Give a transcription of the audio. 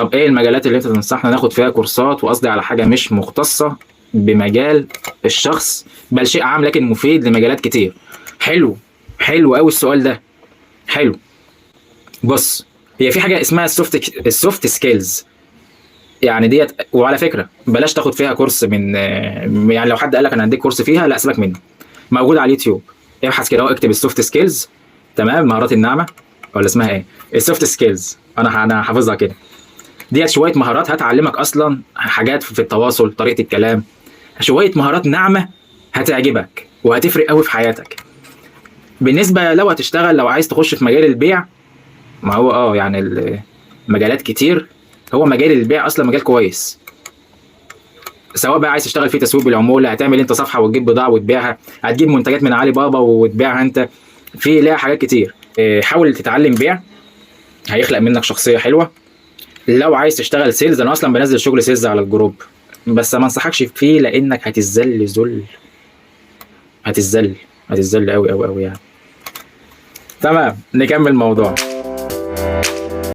طب ايه المجالات اللي انت تنصحنا ناخد فيها كورسات؟ وقصدي على حاجة مش مختصة بمجال الشخص، بل شيء عام لكن مفيد لمجالات كتير. حلو، حلو قوي السؤال ده، حلو. بص، هي في حاجة اسمها ال soft skills يعني ديت. وعلى فكرة بلاش تاخد فيها كورس من، يعني لو حد قال لك انا هديك كورس فيها، لا سيبك منه، موجود على اليوتيوب. ابحث كده واكتب ال soft skills، تمام، مهارات الناعمة ولا اسمها ايه، ال soft skills، انا حافظها كده. ديت شوية مهارات هتعلمك اصلا حاجات في التواصل، طريقه الكلام، شوية مهارات ناعمة هتعجبك وهتفرق قوي في حياتك. بالنسبة لو هتشتغل، لو عايز تخش في مجال البيع، ما هو يعني مجالات كتير، هو مجال البيع اصلا مجال كويس، سواء بقى عايز تشتغل فيه تسويق بالعموله، هتعمل انت صفحة وتجيب بضاعة وتبيعها، هتجيب منتجات من علي بابا وتبيعها انت، في ليها حاجات كتير. حاول تتعلم بيع، هيخلق منك شخصية حلوة. لو عايز تشتغل sales، انا اصلا بنزل شغل sales على الجروب، بس ما انصحكش فيه لانك هتتذل ذل، هتتذل، هتتذل قوي قوي قوي يعني. تمام، نكمل موضوع.